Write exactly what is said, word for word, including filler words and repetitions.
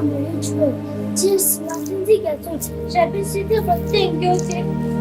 ཆོས་ཆོས་ཕྱིར་ཟིན་ན་ལྷུན་རྩེ་རྒྱ་མཚོ་ཆེ། ཞབས་པད་སྲིད་མཐའི་བར་བརྟན་གྱུར་ཅིག།